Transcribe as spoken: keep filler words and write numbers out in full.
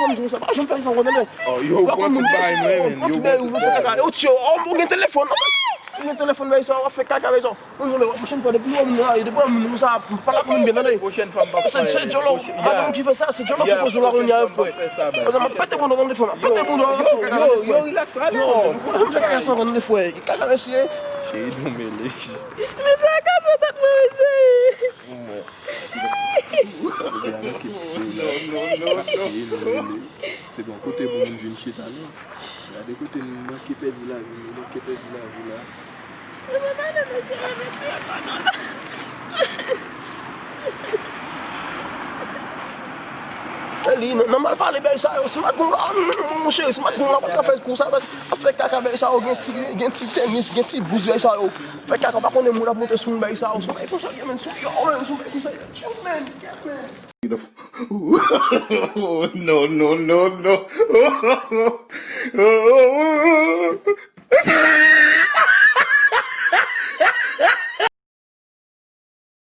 fanm di konsa, pa janm fè sa, ou konnen, men. Oh, yo, ou pran tout bagay mwen, men. Yo pran tout bagay, ou fè kaka. Yo tiye w, ou gen telefòn. Ou gen telefòn, men sa, w ap fè kaka, men sa. Mwen, mwen, pwochèn fwa, depi w wè moun nan, depi w wè moun konsa, pa la pou moun vin, tande. Pwochèn fwa, m p ap fè. Se, se djòlò, madanm ki fè sa, se djòlò ki poze w la, kounye a, frè. Paske m ap pete moun nan, tande, frè. M ap pete moun nan, frè. Yo, yo, relax, ale. Yo, m fè kaka sa, tande, frè. Kaka, mesye. Cheri, nou mele. Men sa ka fè tèt mwen, wi, cheri. Bon, mwen. Bebe a manke piti la. Cheri, nou mele. Se bon kote pou moun vin chita, non. Gade kote nou manke pèdi lavi, nou manke pèdi lavi la. Mwen pa nan cheri, mesye, padon. Eli, nan, nan mal pale bèy sa yo, si m pa t gon la, mon cheri, si m pa t gon la, pa t ka fè kou sa, ap fè kaka bèy sa yo, gen ti, gen ti tenis, gen ti blouz bèy sa yo. Fè kaka, pa konnen moun ap monte sou moun bèy sa yo, sou bèy konsa, men sou yo, men sou bèy konsa, cute, man, cute, man. No, no, no, no.